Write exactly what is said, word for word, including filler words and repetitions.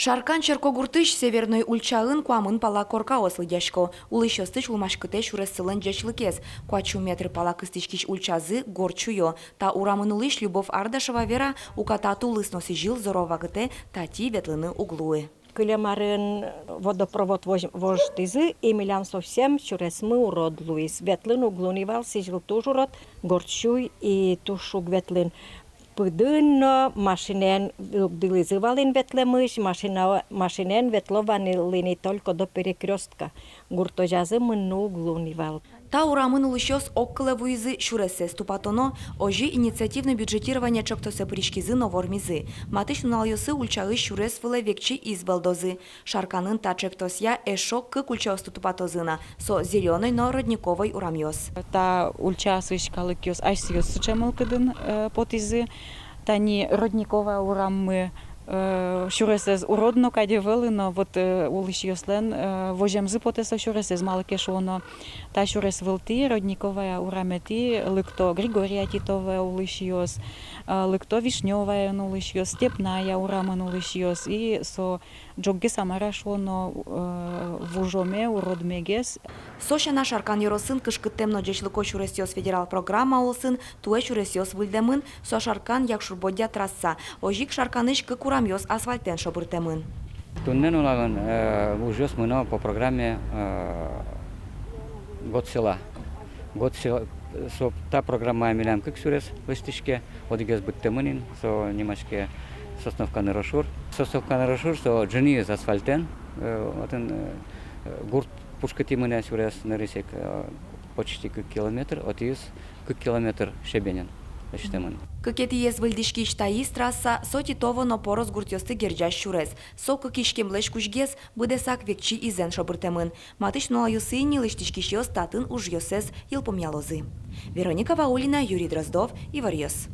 Шаркан черкогуртысь Северной ульчаын куамын пала коркаос лыдъясько. Улӥсьёсты сюлмаськытэ сюрессылэн ӟечлыкез. Куать сю метр пала кыстӥськись ульчазы горд сюё. Та урамын улӥсь Любовь Ардашева вера, уката тулыс но сӥзьыл зоро вакытэ татӥ ветлыны уг луы. Кылем арын водопровод вож-, вожтӥзы, и милям совсем сюресмы урод луиз. Ветлыны уг луы ни вал, сӥзьыл туж урод, горд сюй и туж уг ветлы ни. Пыдын но машинаен дугдылӥзы вал ини ветлэмысь, машина, машинаен ветло вал ини только до перекрёстка. Гуртозязы мыныны уг луы ни вал. Та урамын улӥсьёс огкылэ вуизы сюрессэс тупатоно. Озьы инициативное бюджетирование ӵектосэ пыриськизы но вормизы. Матысь нуналъёсы ульчаысь сюрес вылэ векчи из вӧлдозы. Шарканын та ӵектосъя эшшо кык ульчаосты тупатозы на, со Зелёной но Родниковой урамъёс. Та ульчаосысь калыкъёс асьсэос сыӵе мылкыдын, э, потӥзы. Тани Родниковая ураммы, э, сюресэз урод но кадь ӧвӧл ини, вот, э, улӥсьёслэн, э, воземзы потэ со сюресэз, малы ке шуоно, та сюрес вылтӥ, Родниковая урамтӥ лыкто Григория Титовая улӥсьёс, э, лыкто Вишнёваен улӥсьёс, Степная урамын улӥсьёс, и со ӝоггес, а мар-а шуоно, э, вужоме, уродмегес. Со сяна, Шаркан ёросын «Кышкыттэм но ӟечлыко сюресъёс» федерал программа улсын туэ сюресъёс выльдэмын. Со Шаркан — Якшур-Бӧдья трасса. Озьы ик Шарканысь кык урамъёс асфальтэн шобыртэмын. Туннэ нуналын, э, ужъёс мыно по программе, э, «Год села». «Год села», со, та программая милям кык сюрес лэсьтӥське. Одӥгез быдтэмын ини, со нимаське Сосновка-Ныр-Ошур. Сосновка-Ныр-Ошур, со ӝыныез асфальтэн, э, отын, э, гурт пушкытӥ мынэ сюрес, нырысь ик, э, почти кык километр, отӥез кык километр щебенен лэсьтэмын. Кыкетӥез выльдӥськись таиз трасса — со Титово но Порос гуртъёсты герӟась сюрес. Со кык иськемлэсь кузьгес, быдэсак векчи изэн шобыртэмын. Матысь нуналъёсы ини лэсьтӥськисьёс татын ужъёссэс йылпумъялозы. Вероника Ваулина, Юрий Дроздов, «Иворъёс».